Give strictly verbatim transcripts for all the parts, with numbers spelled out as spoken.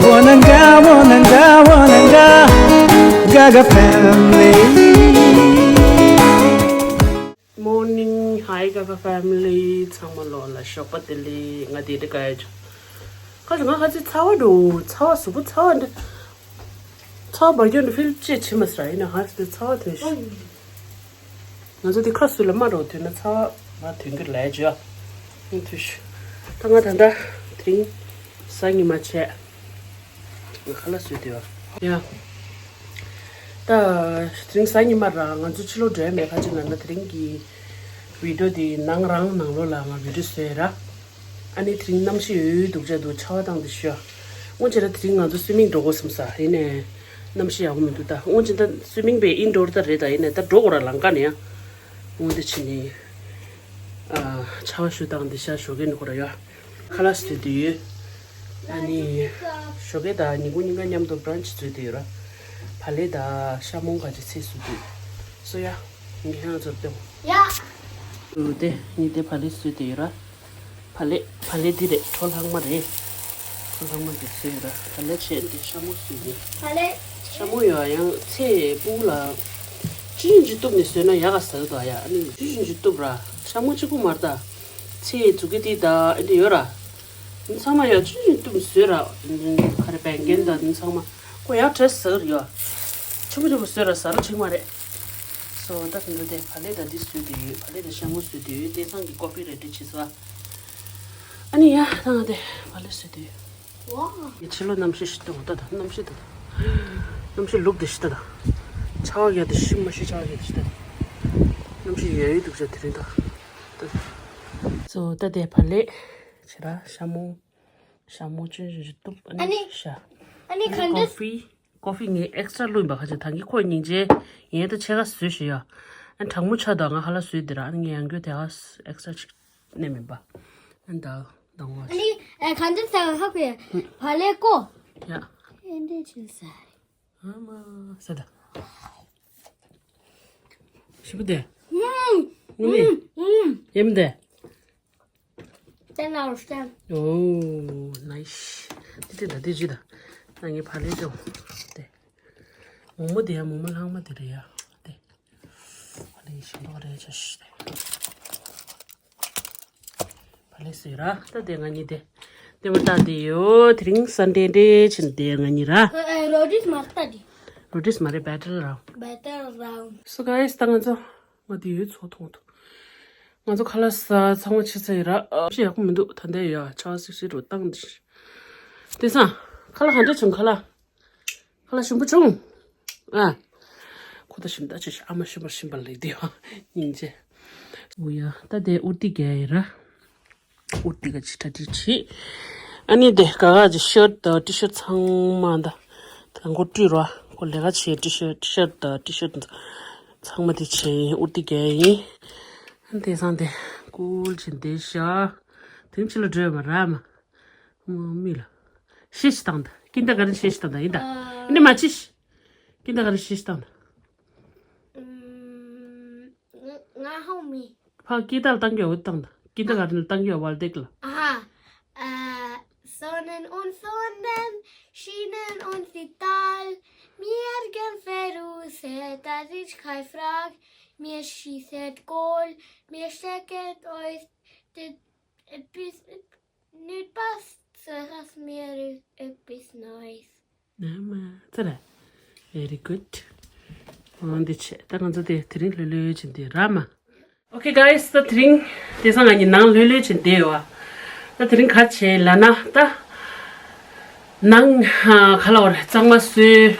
Wananga, wananga, wananga, Gaga family. Morning, hi Gaga family. ཚང་མ་ལོ་ལ་ཞོགས་པ་བདེ་ལེགས། ང་དེ་འདྲ་ག་ཡ་ཆོ། ཁ་ཅིག་ང་ཁ་ཅིག་ཚ་བ་འགྲོ། ཚ་བ་གཟུགས་པོ་ཚ་བ་འདྲ། ཚ་བ་འབར་རྒྱུ་འདྲ་ཕིལ་ཅེས་བྱེད་མ་སྲ་ཡིན་ན་ཧ་སྟེ་ཚ་བ་ཐོན་ཤི། ང་ཚོ་དེ་ཁ་སུ་ལ་མ་འགྲོ་དུས་ན་ཚ་བ་མ་ཐོན་གི་ལས་བྱོས། ཨ་ཐུ་ཤི། ད་ང་ད་ལྟ་དེ་རིང་གཟའ་ཉི་མ་བྱས། ང་ཁ་ལག་བཟོས་དུས་ཡ། ད་དེ་རིང་གཟའ་ཉི་མ་ར་ང་ཚོ་ཕྱི་ལོགས་འགྲོ་ཡ་མེད། ཁ་ཅིག་ན་ན་དེ་རིང་གི་བི་ཌི་ཡོ་དེ་ནང་རང་ནང་ལོགས་ལ་ང་བི་ཌི་ཡོ་བཟོས་ར། ཨ་ནི་དེ་རིང་གནམ་གཤིས་ཡོད་ཡོད་སྡུག་ཅག་འདུག་ཆར་པ་བཏང་དེ་ཤོ། སྔོན་ཆད་ལ་དེ་རིང་ང་ཚོ་སུའི་མིང་འགྲོ་དགོས་བསམ་ས་ཡིན་ནས། གནམ་གཤིས་ཡག་པོ་མི་འདུག་ད་སྔོན་ཆད་ད་སུའི་མིང་པའི་ཨིན་ཌོར་ད་རེད། ད་ཡིན་ནས་ད་འགྲོ་དགོས་ར་ལང་ཀ་ནས་ཡ། འོང་དེ་ཕྱིན་ནས། ཨ། ཆར་པ་ཤུ་བཏང་དེ་ཤ་ཞོགས་ཀས་ནི་ཁོ་ར་ཡ། ཁ་ལག་བཟོས་དུས་ཡོད། ཨ་ནི། ཞོགས་ཀས་ད་ཉིན་གུང་ཉིན་ག་མཉམ་དུ་བྷ་རན་ཆི་བཟོས་དུས་ཡོད་ར། བག་ལེབ་ད་ཤ་མོང་ག་ཅིག་ཚིག་བཟོས་དུས། སོ་ཡ། ངས་ཧང་ཚོར་ཏེ། ཡ། དེ་ནི་དེ་བག་ལེབ་བཟོས་དུས་ཡོད་ར། བག་ལེབ། བག་ལེབ་འདི་རེད། གྲོ་ལྷག་མ་རེད། གྲོ་ལྷག་མ་འདི་བཟོས་ཡོད་ར། བག་ལེབ་བྱས་འདི་ཤ་མོ་བཟོས་ཡོད། བག་ལེབ། ཤ་མོ་ཡོད་ཡང་ཚེ་སྤུ་གུ་ལ། ཅི་ཡིན་ཅི་གཏུབ་ནས་བཟོས་ན་ཡག་ག་ཟ་གི་འདུག་ཨ་ཡ། ཨ་ནི་ཅི་ཡིན་ཅི་གཏུབ་ར། ཤ་མོ་གཅིག་པུ་མ་རེད་ད། ཚེ་ཛུ་ཀི་ཏི་ད་ཨེ་འདྲ་ཡོད་ར། འདི་ཚང་མ་ཡ་ཅི་ཡིན་གཏུབ་བཟོས་ར། ག་རེ་བན་ཀན་ད་འདི་ཚང་མ། ཁོ་ཡག་བྲེས་ཟ་གི་རེད་ཡ། ཆུ་མོ་ཆུ་མོ་བཟོས་ར་ཟ་ར་ཅིག་མ་རེད། སོ་ད་དེ་འདྲ་དེ་བག་ལེབ་ད་འདི་བཟོས་དེ་ཡོད། བག་ལེབ་ད་ཤ་མོ་བཟོས་དེ་ཡོད། དེང་སང་གི་ཀོ་ཕི་རེ་ཌི་བྱེད་ས། ཨ་ནི་ཡ་ད་ང་དེ་བག་ལེབ་བཟོས་དེ་ཡོད། ཝ། ཕྱི་ལོགས་གནམ་གཤིས་ཤི་ཏོ་ད་ད་གནམ་གཤིས་ད་ད། གནམ་གཤིས་ལུག་དེ་ཤི་ད་ད། ཆར་པ་ཡ་དེ་ཤི་མ་ཤི་ཆར་པ་ཡ་དེ་ཤི་ད་ད། གནམ་གཤིས་ཡ་ཡོད་འདུག་ཅག་དེ་རིང་ད། ད། སོ་ད་དེ་བག་ལེབ་བྱེད་ར་ཤ་མོ། ཤ་མོ་ཅུན་ཅུན་ཅུ་གཏུབ། ཨ་ཨ་ནི་ནི་ཤ། ཨ་ནི་ག་འདྲ། ཀོ་ཕི། ཀོ་ཕི་ངས་ཨེག་སི་ཊྲ་བླུགས་ཡིན་པ་ཁ་ཅིག་ད་གིན་ཁོ་སྙིང་རྗེ། ངས་ད་ཕྱེད་ཀ་བཟོས་ཤི་ཡ། ཨ་གྲང་མོ་ཆགས་འདུག་ང་ཧ་ལ་བཟོས་འདི་ར། ཨ་ནི་ངས་ཡང་སྐྱོ་དེ་ག་ཨེག་སི་ཊྲ་ཅིག་ནས་མིན་པ། ཨ་ད་ད་ངོ་ཨ་ནི་ཨ་ག་འདྲ་ཟ་ཧ་གོ་ཡ། བག་ལེབ་ཀོ། ཡ། ཨེ་འདྲ་ཅིག་ཟ། ཨ་མ་ས་ད། ཞི་བ་དེ། ཨུམ། ངུ་མི། ཨུམ། ཡེམ་དེ། ཏན་ཨའོ་ཏན། ཨོ་ནའིས། དེ་དེ་ད་དེ་ཅི་ད། ད་ངའི་བག་ལེབ་ཅོ། དེ། མོག་མོག་དེ་ཡ་མོག་མོག་ལྷག་མ་དེ་རེད་ཡ། དེ། བག་ལེབ་ཞིམ་པོ་རེད་ཆ་ཤི་དེ། བག་ལེབ་བཟོས་ར། ད་དེ་ང་གཉིས་དེ། དེ་མ་ད་དེ་ཡོད། དེ་རིང་སན་ཌེ་འདྲ་ཕྱིན་དེ་ང་གཉིས་ར། ཨ་ཨ་རོ་ཌིས་མ་རེད་ད་དེ། རོ་ཌིས་མ་རེད། བེ་ཊལ་རའུན། བེ་ཊལ་རའུན། སོ་གྷའིས་ད་ང་ཚོ། ང་དེ་ཡོད་ཚོ་མཐོང་ཐུབ། ང་ཚོ་ཁ་ལག་ཟ་ཚང་མ་ཕྱི་ཚེ་ཡི་ར། ཨ་ཞེ་ཡག་པོ་མི་འདུག་ད་ལྟ་ཡ་ཆ་སི་སི་རུ་བཏང་དེ། དེ་སང་ཁ་ལག་ག་འདྲ་བྱུང་ཁ་ལག་ཁ་ལག་ཞིམ་པོ་བྱུང་། ཨ། ཁོ་ད་ཞིམ་ད་ཆེ་ཤི་ཨ་མ་ཞིམ་པ་ཞིམ་པ་ལེགས་དེ་ཡ་སྙིང་རྗེ། འོ་ཡ་ད་དེ་ཨུར་ཏི་རྒྱག་ཡི་ར། ཨུར་ཏི་ག་ཅི་ཁྲ་ཏི་ཆི། ཨ་ནི་དེ་ག་ག་ཅི་ཤར་ཊི་དང་ཊི་ཤར་ཊི་ཚང་མ་ད། ད་མགོ་བཀྲུས་ར། ཁོ་ལས་ཀ་བྱེད་ཊི་ཤར་ཊི་ཤར་ཊི་དང་ཊི་ཤར་ཊི་ཚང་མ་དེ་བྱས་ཡིན། ཨུར་ཏི་རྒྱག་ཡིན། ཨ་ནི་དེང་སང་དེ་ཀུལ་བྱས་བསྡད་ཤག་དེང་ཕྱི་ལ་འགྲོ་ཡ་མ་ར་མ། མོ་མི་ལ། ཤེས་ཤི་བཏང་ད། ཀིན་ད་ག་རན་ཤེས་ཤི་བཏང་ད་ཡིན་ད། ཨ་ནི་མ་ཆི་ཤི། ཀིན་ད་ག་རན་ཤེས་ཤི་བཏང་ད། ང་ང་ཧོ་མི། ཕ་ཀི་ཏར་བཏང་གི་འོ་བཏང་ད། ཀི་ཏར་ག་ཏན་བཏང་གི་འོ་བལ་ཏེག་ལ། ཨ་ཧ། ཨ། Sonnen und Sonnen schienen uns die Tal. Mir gehen verruße, das ist kein Frag. Mir schießt Goal, mir steckt euch die, bis, nicht passt, so dass mir etwas Neues. ཨ་མ་ཙི་ར། Very good. འོ་འདི་བྱས་ད་ང་ཚོ་དེ་དེ་རིང་ལྷོད་ལྷོད་བྱེད་འདི་ར་མ། Okay guys, ད་དེ་རིང་དེང་སང་ང་གཉིས་ནང་ལྷོད་ལྷོད་བྱེད་འདི་ཡོད་ཨ། ད་དེ་རིང་ག་བྱས་ལབ་ན་ད། ནང་ཧ་ག་ལ་བར་གཙང་མ་བཟོས།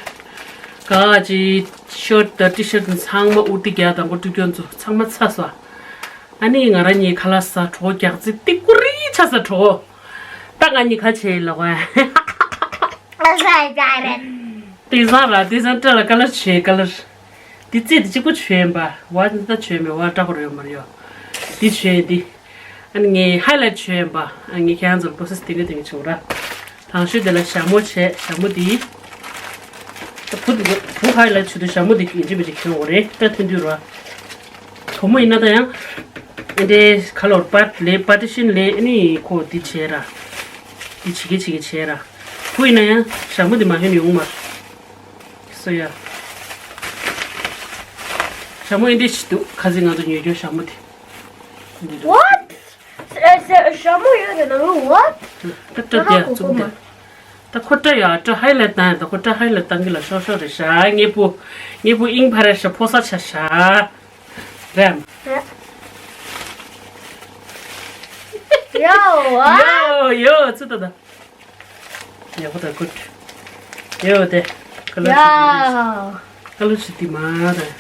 ག་ཅི་ཤར་ཊི་དང་ཊི་ཤར་ཊི་ཚང་མ་ཨུར་ཏི་རྒྱག་དང་པོ་ཀྲུ་སྐྱོན་ཚོ་ཚང་མ་ཚ་སོ། ཨ་ནི་ང་རང་གཉིས་ཁ་ལག་ཟ་གྲོགས་རྒྱག་རྩིས་ཏི་ཀུ་རི་ཆ་ས་གྲོགས། ད་ང་གཉིས་ག་བྱས་ལབ་ག་ཨ་ས་ཡ་རེད། དེང་སང་ར་དེང་སང་སྐྲ་ལ་ཀ་ལར་བྱས་ཀ་ལར། འདི་རྩེ་འདི་གཅིག་པུ་བྱོན་པ། བ་འདི་ད་བྱོན་མེད་བ་སྐྲ་ཧོར་ཡོད་མ་རེད་ཡོ། འདི་བྱོན་འདི། ཨ་ནི་ངས་ཧའི་ལའིཊ་བྱོན་པ། ཨ་ངས་ཁྱེད་རང་ཚོར་པོ་སེ་སི་དེ་འདྲ་དེ་འདྲ་བྱུང་ར། དང་ཤོས་དེ་ལ་ཞྭ་མོ་བྱས་ཞྭ་མོ་འདི། ད་བུ་འདི་བུ་ཧའི་ལའིཊ་བྱུང་དུས་ཞྭ་མོ་འདི་ཡིན་གཅིག་མིན་གཅིག་གྱོན་དགོས་རེད་སྐྲ་ཐོན་དུས་ར། བུ་མོ་ཡིན་ན་ད་ཡང་། ཨ་འདྲའི་ཁ་ལོར་པར་ལས་པར་ཊི་ཤན་ལས་ཨ་ནི་ཁོ་འདི་བྱས་ར། འདི་བྱེད་ཀྱི་བྱེད་ཀྱི་བྱས་ར། བུ་ཡིན་ན་ཡང་ཞྭ་མོ་འདི་མ་ཧེ་ནས་ཡོང་མ་རེད། སོ་ཡ། ཞྭ་མོ་ཨེ་འདྲ་ཞིག་འདུག་ཁ་སང་ང་ཚོ་ཉོས་རྒྱུ་ཞྭ་མོ་དེ། འདི་འདྲ། What? ཞྭ་མོ་ཡོད་རེད་ན། What? ད་སྐྲ་དེ་ཡ་བཙུམ་དེ། ད་ཁོ་སྐྲ་ཡ་སྐྲ་ཧའི་ལའིཊ་བཏང་ཡ། ད་ཁོ་སྐྲ་ཧའི་ལའིཊ་བཏང་གི་ལ་ཤོག་ཤོག་རེད་ཤག་ངའི་བུ། ངའི་བུ་ཨིང་ཕ་རེ་ཤ་ཕོ་ས་ཆ་ཤག་རེམ། ཡོ། ཡོ་ཡོ་ཙི་ད་ད། ཡག་པོ་ད་གུད། ཡོ་དེ། ཀ་ལར་ཆུ་དེ་མ་རེད།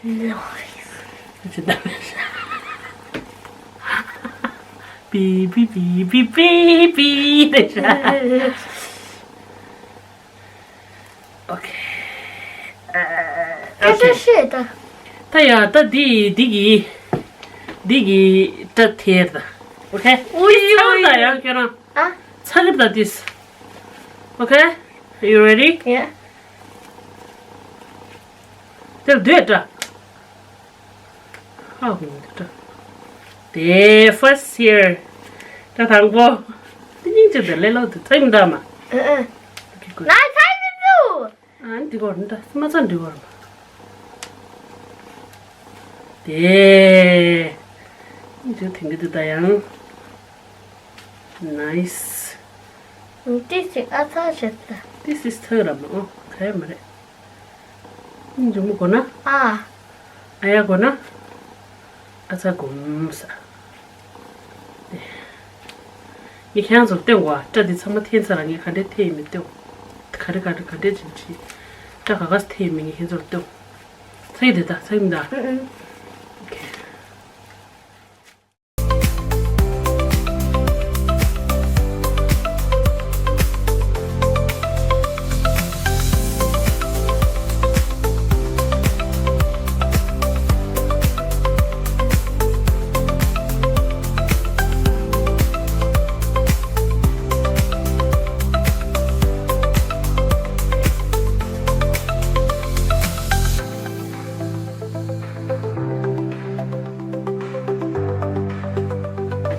ལོས། ཅི་ད། པི་པི་པི་པི་པི་པི་རེད་ཤག་ཨོ་ཁེ། ཨ་ཨ་ཨ། ཨ་ཤེས་ད། ད་ཡ་ད་འདི་འདི་གི་འདི་གི་སྐྲ་ཐེར་ད། ཨོ་ཁེ། ཨུ་ཡུ། ཚང་ད་ཡང་ཁྱོད་རང་ཨ། ཚ་གི་ད་this. Okay? You ready? Yeah. དེར་སྡོད་ད། ཧ་གོ་མི་འདུག་ད། དེ་first here. ད་དང་པོ། དེ་སྙིང་རྗེ་དེ་ལས་ལོག་དེ་ཚིམ་ད་མ། ཨ་ཨ། Okay, good. ང་ཚ་མི་འདུག་ཨ་འདི་གོ་ར་ད་མ་ཚ་འདི་གོ་ར་མ། དེ། སྙིང་རྗེ་དེང་གི་འདུག་ད་ཡང་། Nice. ཏིས་ཅིག་ཨ་ཚ་བྱེད་ད། This is ཐག་ར་མ་ཨོ་ག་ཡ་མ་རེད། སྙིང་རྗེ་མོ་གོ་ན། ཨ། ཨ་ཡ་གོ་ན། ཨ་ཚ་གོམས་ས། ངས་ཁྱེད་རང་ཚོར་སྟོན་གོ་ཨ། སྐྲ་འདི་ཚང་མ་འཐེན་ཚར་ལ་ངས་ག་འདྲས་འཐེན་ཡིན་མིན་སྟོན། ག་རེ་ག་རེ་ག་འདྲས་བྱིན་བྱིན། སྐྲ་ག་ག་སེ་འཐེན་ཡིན་མིན་ངས་ཁྱེད་ཚོར་སྟོན། ཚ་གི་དེ་ད་ཚ་གི་མི་ད། ཨུ་ཨུ། Okay.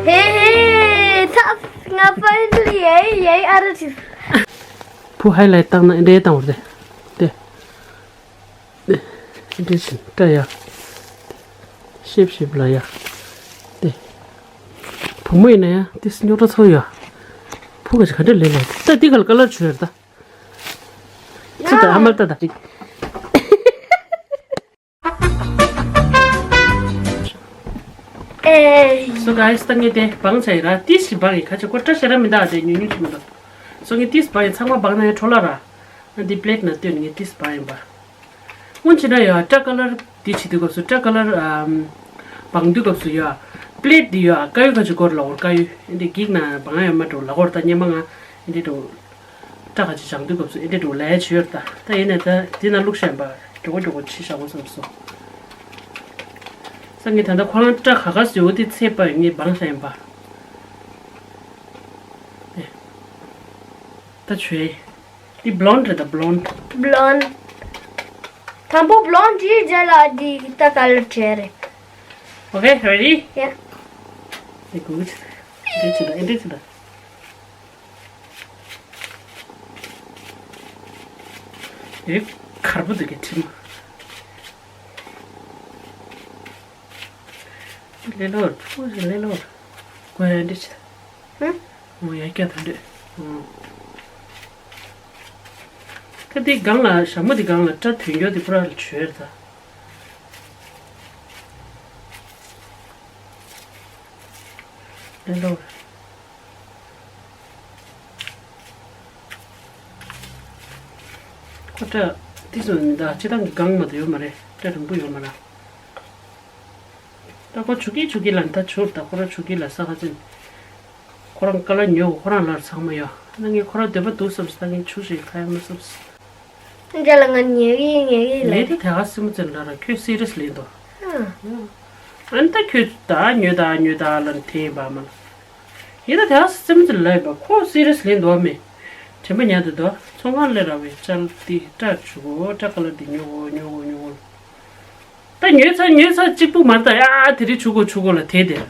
Hey, hey, tough. ང་finally ཡའི་ཡའི་ཨ་ར་ཅི། བུ་ཧའི་ལའིཊ་བཏང་ན་འདྲེ་བཏང་བར་དེ། དེ། འདྲེ་ཞིག་སྐྲ་ཡ། ཤེབ་ཤེབ་ལ་ཡ། དེ། བུ་མོ་ཡིན་ན་ཡ་དེ་སྙོག་དྲ་ཚོ་ཡ། བུ་ག་ཅི་ག་འདྲ་ལས་ལ་ད་འདི་ག་ལ་ཀ་ལར་བྱོས་ར་ད། ཚོ་ད་ཨ་མར་ལྟ་ད་ཅིག་ཨེ། So guys, ད་ངས་དེ་བང་ཆ་ཡི་ར་ཏིས་ཞིག་བང་ཡི་ཁ་ཆེ་ཀོ་ཏྲ་ཤ་ར་མི་འདའ་དེ་ཉུ་ཉུ་ཆི་མི་འདུག So ངས་ཏིས་བང་ཡི་ཚང་མ་བང་ན་ཡ་འཕྲོ་ལ་ར། ང་འདི་པི་ལེཊ་ན་སྟོན་ངས་ཏིས་བང་ཡིན་པ། སྔོན་ཆེ་ན་ཡ་སྐྲ་ཀ་ལར་འདི་བྱེད་དུས་སྐབས་སུ་སྐྲ་ཀ་ལར་ཨམ། བང་དུས་སྐབས་སུ་ཡ། པི་ལེཊ་འདི་ཡ་ཀ་ཡུ་ཁ་ཆེ་སྐོར་ལ་འོར་ཀ་ཡུ་འདི་གིག་ན་བང་ཡ་མ་འགྲོ་ལ་འོར་ད་སྙེ་མ་ང་འདི་འགྲོ། སྐྲ་ག་ཅིག་སྦྱང་དུས་སྐབས་སུ་ཨེ་འདྲས་འགྲོ་ལས་བྱོས་ད། ད་ཡིན་ནས་ད་འདི་ན་བླུགས་བཞག་པ་མགྱོགས་པོ་མགྱོགས་པོ་ཕྱི་བཞག་གོ་བསམ་སོང་། ས་ངས་ད་ལྟ་ཁོ་རང་སྐྲ་ག་ག་ཟེར་འོ་དེ་ཚེས་པ་ངས་སྦང་བཞག་ཡིན་པ། ད་བྱོས། འདི་blonde་རེད་ད་blonde། Blonde། དང་པོ་blonde་དེའི་རྗེས་ལ་འདི་ད་ཀ་ལར་བྱས་རེད། Okay, ready? Yeah. འདི་གུག་ཅི་ད། འདི་ཅི་ད་འདི་ཅི་ད། ཨེ། གར་པོ་འདུག་གི་དྲི་མ། ལེ་ལོར་ཕུ་ཞིག་ལེ་ལོར། གོ་ཡ་འདི་ཆ། ཧུ། ངོ་ཡ་སྐྱ་དང་འདྲེ། ད་འདི་སྒང་ལ་ཞྭ་མོ་འདི་སྒང་ལ་སྐྲ་དོན་འགྱོ་འདི་པུ་ར་ལ་བྱོས་ད། ལེ་ལོར། ཁོ་སྐྲ་དེ་ཚོ་མི་འདའ་སྤྱི་བཏང་གི་གང་མ་དུ་ཡོད་མ་རེད། སྐྲ་རིང་པོ་ཡོད་མ་རེད། ད་ཁོ་ཆུ་སྐྱིད་ཆུ་སྐྱིད་ལ་ད་ཆུར་ད་ཁོ་རང་ཆུ་སྐྱིད་ལ་ས་ཁ་ཅན། ཁོ་རང་ཀ་ལ་ཉོ་ཁོ་རང་ལ་ཚང་མ་ཡོད། ན་ངས་ཁོ་རང་འདོད་པ་འདུག་བསམ་སོང་ད་ངས་ཆུ་ཞིག་ཁ་ཡ་མ་བསམ་སོང་། འདྲ་ལ་ང་ཉལ་གི་ཉལ་གི་ལ། ངས་ད་དེ་ག་སེམས་ཅན་ལ་ར་ཁྱོད་སི་རི་ཡས་ལེན་དོ། ཨ་ནི་ད་ཁྱོད་ད་ཉོས་ད་ཉོས་ད་ལ་དེ་ཡིན་པ་མ་ལ། ཡིན་ད་དེ་ག་སེམས་ཅན་ལ་ཡིན་པ་ཁོ་སི་རི་ཡས་ལེན་དོ་མེད། དྲན་པ་ཉར་དུ་དོ་ཚོང་ཁང་ལས་ར་བའི་ཅལ་ཏི་སྐྲ་ཆུ་གོ་སྐྲ་ཀ་ལ་དེ་ཉོ་གོ་ཉོ་གོ་ཉོ་གོ། ད་ཉོས་ཚར་ཉོས་ཚར་གཅིག་པུ་མ་རེད་ད་ཡ་དེ་རིང་ཆུ་གོ་ཆུ་གོ་ལ་དེ་དེ།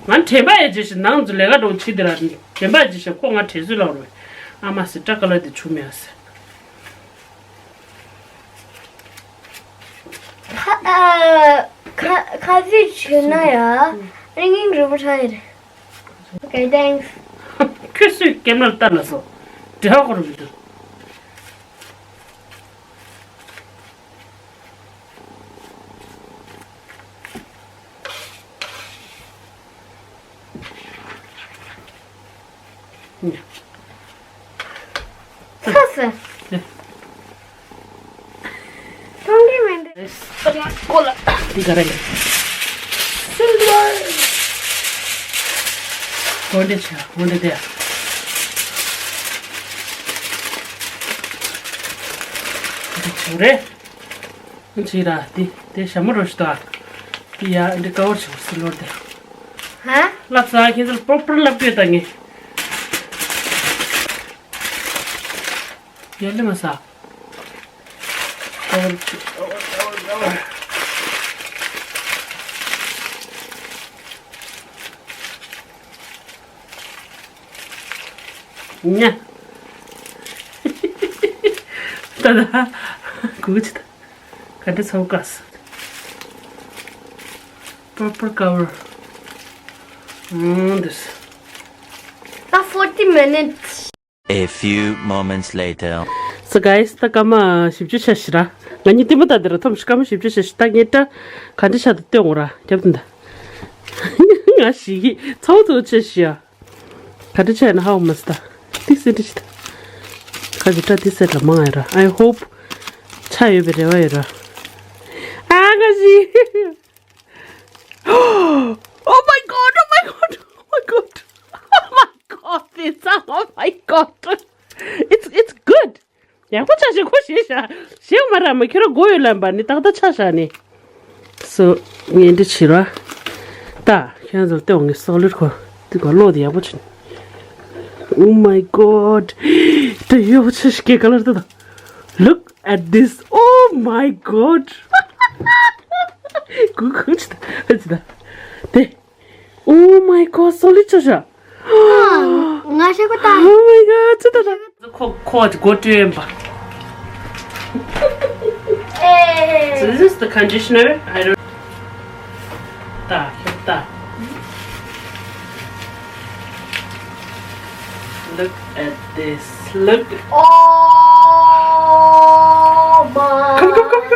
ང་དྲན་པ་ཡེ་རྗེས་ཤིག་ནང་ཚོ་ལས་ཀ་འགྲོ་ཕྱི་དེ་ར་དྲན་པ་ཡེ་རྗེས་ཤིག་ཁོ་ང་དྲན་གསོས་ལ་རོལ། ཨ་མ་སི་སྐྲ་ཀ་ལ་དེ་ཆུ་མེ་ཨ་སི། ཁ་ཨ་ཁ་ཁ་ཟས་བྱས་ན་ཡ་རིང་རིང་རིང་པོ་ཆགས་ཡོད་རེད། Okay, thanks. ཁྱོད་སུས་ཀེམ་ར་ལྟར་ལ་སོ། འབྲེལ་བ་ཁོ་རུ་མི་འདུག་ཚ་ས། ཐོང་གི་མི་འདུག་ཨ་མ་ཀོ་ལ། འདི་ག་རེ་ཡིན། སིལ་བར། འོ་འདི་ཆ་འོ་འདི་དེ། འདི་ཆུ་རེད། ཅི་ར་དེ་དེ་ཞྭ་མོ་རོ་ཞིག་ཏུ་ཨ། དེ་ཡ་འདི་ཀ་བར་ཞིག་སི་ལོར་དེ། ཧ། ལབ་ས་ཁྱེད་ཚོར་པོར་པོར་ལབ་དགོས་ད་ངས། ཡ་ལེ་མ་ས། ཀ་བར་ཞིག་ཀ་བར་ཀ་བར་ཀ་བར། ཉ། ད་ད། གུ་ཅི་ད། ག་འདྲ་ཚོགས་ག་ས། Proper cover. ཨང་འདུས། ད་forty minutes. A few moments later. So guys, ད་སྐར་མ་བཞི་བཅུ་ཆ་ཞིག་ར། ང་གཉིས་ལྟད་མོ་ལྟ་དེ་ར་ཐོམ་ཤི་སྐར་མ་བཞི་བཅུ་ཆ་ཞིག་ད་ངས་ད་ག་འདྲ་ཆ་ད་ལྟོས་འོང་ར་རྒྱབ་དེ་འདའ། ང་ཞིག་གི་ཚ་བོ་ཚ་བོ་ཆ་ཞིག་ཡ། ག་འདྲ་ཆ་ཡིན་ན་ཧ་གོ་མ་སི་ད། ཏིག་སེ་འདྲ་ཞིག་ད། ཁ་ཅིག་སྐྲ་ཏིག་སེ་ལ་མང་ཡ་ར། I hope ཆ་ཡོད་པའི་རེ་བ་ཡོད་ར། ཨ་ང་ཞིག Oh my god, oh my god, oh my god. Oh my god, it's, oh my god. It's, it's good. ཡག་པོ་ཆ་ཞིག་ཁོ་ཞེས་ཤ། ཞེས་མ་ར་མ་ཁྱོད་ར་མགོ་ཡོད་ལ་འབར་ནི་ཏག་ཏག་ཆ་ཤ་ནི། སོ། ངས་འདི་བྱེད་ར། ད་ཁྱོད་ཚོ་ལྟོས་ངས་སོ་ལིར་ཁོ། འདི་ག་ལོག་དེ་ཡག་པོ་བྱེད། Oh my god. ད་ཡག་པོ་ཆ་ཞིག་གེ་ག་ལར་ད་ད། Look at this. Oh my god. གུ་གུ་ཅི་ད་ཅི་ད། དེ། Oh my god, solid ཆ་ཤ། ང་ཤེས་གོ་ད། Oh my god, ཅི་ད་ད། ཁོ་ཁོ་གོ་ཀྲེན་པ། So this is the conditioner. I don't. ད་ད། Look at this. Look. Oh my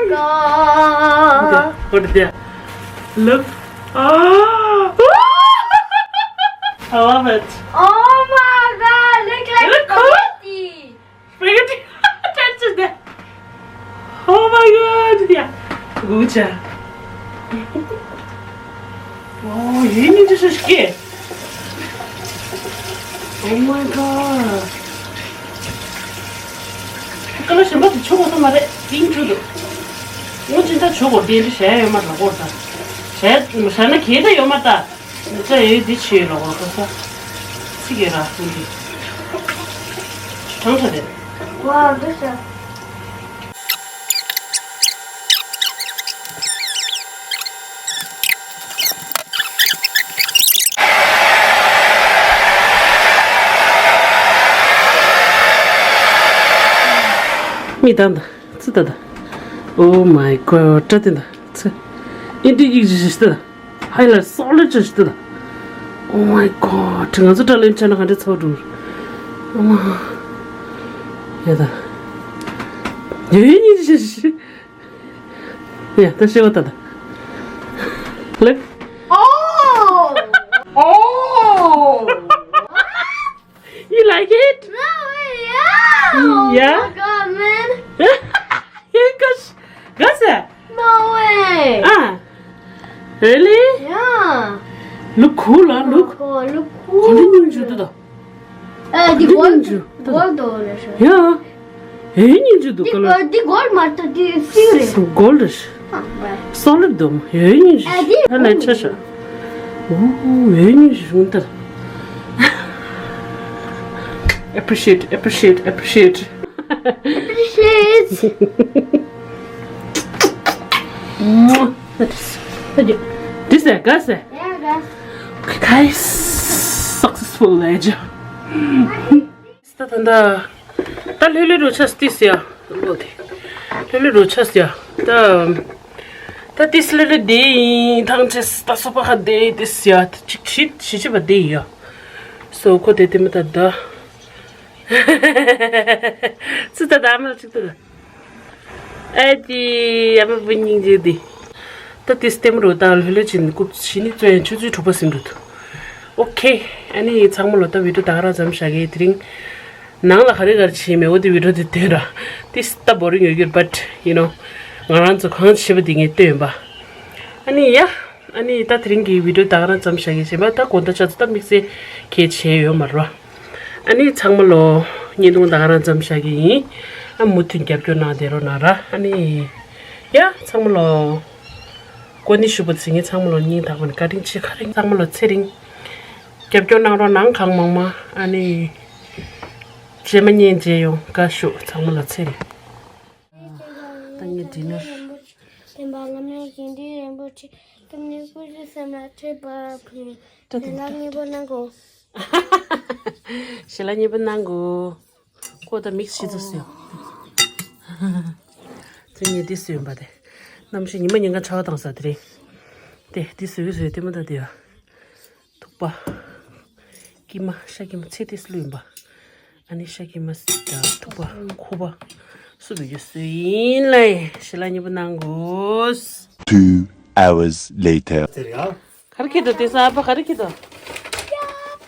god. What is there? Look. Oh! I love it. Oh my god, look like spaghetti. Spaghetti. That's it. Oh my god. Yeah. Good job. Oh, you need to just get. Oh my god. ཀ་ལ་གཞན་པ་དེ་ཆོག་གོ་ས་མ་རེད། ཏིང་ཆུ་འདུག་ངོ་ཅི་འདྲ་ཆོག་གོ་དེ་འདྲ་བྱས་ཡོད་མ་རེད་གོ་ད། བྱས་བྱས་ན་གལ་ད་ཡོད་མ་ད། འདི་ཚ་ཡོད་འདི་ཆེ་ལོ་གོ་ད་ས། ཚིག་གི་ར་ཧུན་གི་གྲང་ཁྲ་རེད། ཝ་འདི་ཤ། མི་དང་ད་ཚི་ད་ད། Oh my god, ཏྲ་ཏི་ད་ཚི། ཨིན་ཏི་ཡིག་ཞི་ཞི་ཏི་ད། ཧའི་ལ་སོག་ལེ་ཅི་ཞི་ཏི་ད། Oh my god, ང་ཚོ་ཏྲ་ལེན་ཆ་ན་ག་འདྲ་ཚོགས་འགྲོ། ཨ་མ། ཡ་ད། ཡོད་ཡོད་ཉིད་ཞི་ཞི། ཡ་ད་ཤེས་བ་ད་ད། Look. Oh! Oh! You like it? No way, yeah! Yeah? Oh my god, man! You guys, guys, eh? No way! Ah, really? Yeah. Look cool, ah, look. Oh, look cool. Continue to the. ཨ་འདི་གོལ་འདི་གོལ་དོ་རེད་ཤག་ཡ། ཨེ་སྙིང་རྗེ་འདུག་ག་ལ། འདི་གོལ་མ་རེད་ད་འདི་སིལ་བར་རེད། གོལ་རེད། ཨ་བ། སོ་ལིཌ་འདུག་ཨེ་སྙིང་རྗེ། ཨ་འདི་ཧ་ལས་ཆ་ཤག་ཨོ་ཨེ་སྙིང་རྗེ་བྱུང་ད། Appreciate, appreciate, appreciate. Appreciate. This is, this is. Yeah, guys. Guys, successful ལས་བྱ། ད་ད་ད་ད་ལྷོད་ལྷོད་རོ་ཆས་ཏིས་ཡ། ལོ་དེ་ལྷོད་ལྷོད་རོ་ཆས་ཡ། ད་ད་ཏིས་ལྷོད་ལྷོད་དེ་ཡིན་ཐང་ཆེས་ད་སོ་པ་ཁ་དེ་ཏིས་ཡ། ཅིག་ཤིད་ཤི་ཤི་བ་དེ་ཡ། སོ་ཁོ་དེ་དེ་མི་ད་ད། ཙི་ད་ད་མ་ཅིག་ད། ཨ་ཙི། ཨ་མ་བུ་སྙིང་རྗེ་འདི། ད་དེ་སྟེམ་རོ་ད་ལྷོད་ལྷོད་ཅིག་ནི་རྐུབ་ཕྱི་ནི་བཙོན་ཆུ་ཚོད་དྲུག་པ་ཟིན་འགྲོ་འདུག་ཨོ་ཁེ། ཨ་ནི་ཚང་མ་ལོ་ད་བི་ཌིའོ་ད་ག་རང་ཙམ་བཞག་གི་དེ་རིང་། ནང་ལ་ག་རེ་ག་རེ་བྱེད་མེད་འོ་དེ་བི་ཌིའོ་དེ་སྟོན་ར། དེ་ད་བོ་རིང་ཡོད་རྒྱུར་but you know ང་རང་ཚོ་གང་བྱེད་པ་དེ་ངས་སྟོན་པ། ཨ་ནི་ཡ། ཨ་ནི་ད་དེ་རིང་གི་བི་ཌིའོ་ད་ག་རང་ཙམ་བཞག་གི་བྱེད་པ་ད་དགོང་དག་ཆ་ཚོད་ད་དམིགས་བསལ་གལ་ཆེ་ཡོད་མ་རེད་བ། ཨ་ནི་ཚང་མ་ལོ་བརྙན་ཐུང་ད་ག་རང་ཙམ་བཞག་གི་ཡིན། ཨ་མུ་མཐུད་རྒྱབ་སྐྱོར་གནང་བསྡད་རོགས་གནང་ར། ཨ་ནི་ཡ་ཚང་མ་ལོ་ཀོ་ནི་ཤུ་པོ་ཚིག་ངེད་ཚང་མ་ལོ་སྙིང་ཐག་པ་ནས་བཀའ་དྲིན་ཆེ། ཁ་རིང་ཚང་མ་ལོ་ཚེ་རིང་རྒྱབ་སྐྱོར་གནང་རོགས་གནང་གང་མང་མང་། ཨ་ནི་རྗེས་མ་བརྙན་མཇལ་ཡོང་། བཀའ་ཤོག་ཚང་མ་ལོ་ཚེ་རིང་། ད་ངས་ཌི་ནར། བསྟན་པ་ལྔ་མའི་ཞིང་འདི་རིན་པོ་ཆེ། སྐྱབས་གནས་སྐུ་གཞོགས་སེམས་ལ་ཁྲིད་པར་ཕུལ། ཞལ་ལག་མཉེས་པོ་གནང་གོ། ཞལ་ལག་མཉེས་པོ་གནང་གོ། ཁོ་ད་མིག་ཤི་ཚོ་སོས། དེ་ངས་འདི་སོས་ཡིན་པ་དེ། གནམ་གཤིས་ཉི་མ་ཉིན་གང་ཆར་པ་བཏང་ས་དེ་རེད། དེ་འདི་སོས་ཀྱི་སོས་དེ་མ་ད་དེ་ཡ། ཐུག་པ། ཀྱི་མ་ཤ་ཀྱི་མ་ཚེ་ཏིས་ལུས་པ། ཨ་ནི་ཤ་ཀྱི་མ་ཐུག་པ་ཁུ་པ། སུ་བི་ཡོ་སུ་ཡིན་ལ་ཡི་ཞི་ལ་ཉི་པོ་གནང་གོ། Two hours later. ག་རེ་ཁྱེར་འདུག་དེང་སང་ཨ་ཕ་ག་རེ་ཁྱེར་འདུག་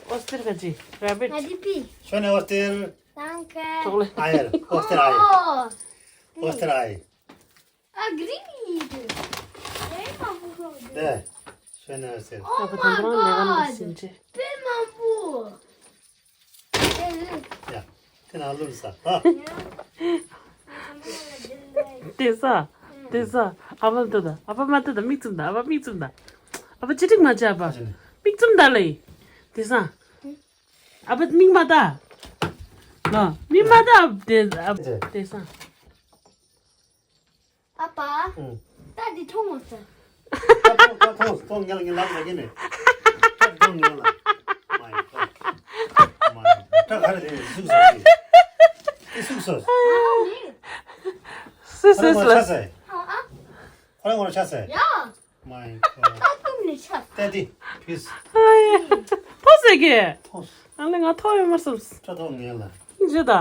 ཨོ་སྟེར་ག་ཅི་ར་བིད། ང་དེ་པི། ཤོ་ནེ་ཨོ་སྟེར། ཏང་ཁ། ཅོག་ལེ། ཨ་ཡར་ཨོ་སྟེར་ཨ་ཡར། ཨོ་སྟེར་ཨ་ཡར། ཨ་གི་རི་ཡི་དུ། ཨེ་མ་བུ་ཧོ་དུ། དེ། ཤོ་ནེ་ཨོ་སྟེར། ཨོ་ཨ་ཕ་དང་པོ་རང་ལས་ཀ་ནང་ཟིན་ཆེ། པེ་མ་བུ། ཨེ་ལུ། ཡ། དེ་ན་ལུམ་ས། ཧ། དེ་ས། དེ་ས། ཨ་ཕ་ལྟོས་དང་། ཨ་ཕ་མ་ལྟོས་དང་། མིག་བཙུམ་དང་། ཨ་ཕ་མིག་བཙུམ་དང་། ཨ་ཕ་ཅི་ཏིག་མ་བྱ་ཨ་ཕ། ཨ་ཅི་ནི། མིག་བཙུམ་དང་ལེ། དེ་ས། ཨ་ཕ་མིག་མ་ལྟ། ལོ། མིག་མ་ལྟ། དེ་ཨ་ཅི། དེ་ས། ཨ་ཕ། ཨུ། ད་འདི་མཐོང་ངོ་ས། ད་མཐོང་ད་མཐོང་མཐོང་ངེ་ལ་ངེ་ལབ་ལ་ངེ་ནས། ད་མཐོང་ངེ་ལ། My God. My God. ད་ག་རེ་རེད་ཟུག་ཟ་གི། ཨི་ཟུག་ཟ། སི་སི་ལ། ཨ་ཨ། ཁོ་རང་ངོ་ཆ་ཟེ། ཡ། My God. ད་ཀུན་ནས་ཆ། ཏེ་ཏི། ཕིས། ཨ་ཡ། ཐོ་ཟེ་གི། ཐོ། ཨ་ལེ་ང་ཐོ་ཡོད་མ་སོང་། ད་ཐོ་ངེ་ལ། ཇི་ད།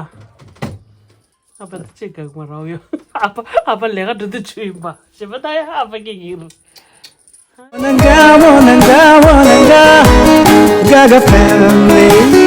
ཨ་ཕ་ཅིག་ག་མ་རོ་ཡོ། ཨ་ཕ་ཨ་ཕ་ལས་ཀ་འགྲོ་དུས་ཆུ་ཡིན་པ། ཞེས་པ་ད་ཡ་ཨ་ཕ་སྐད་ཡིན་རུ། Wananga, wananga, wananga, Gaga family.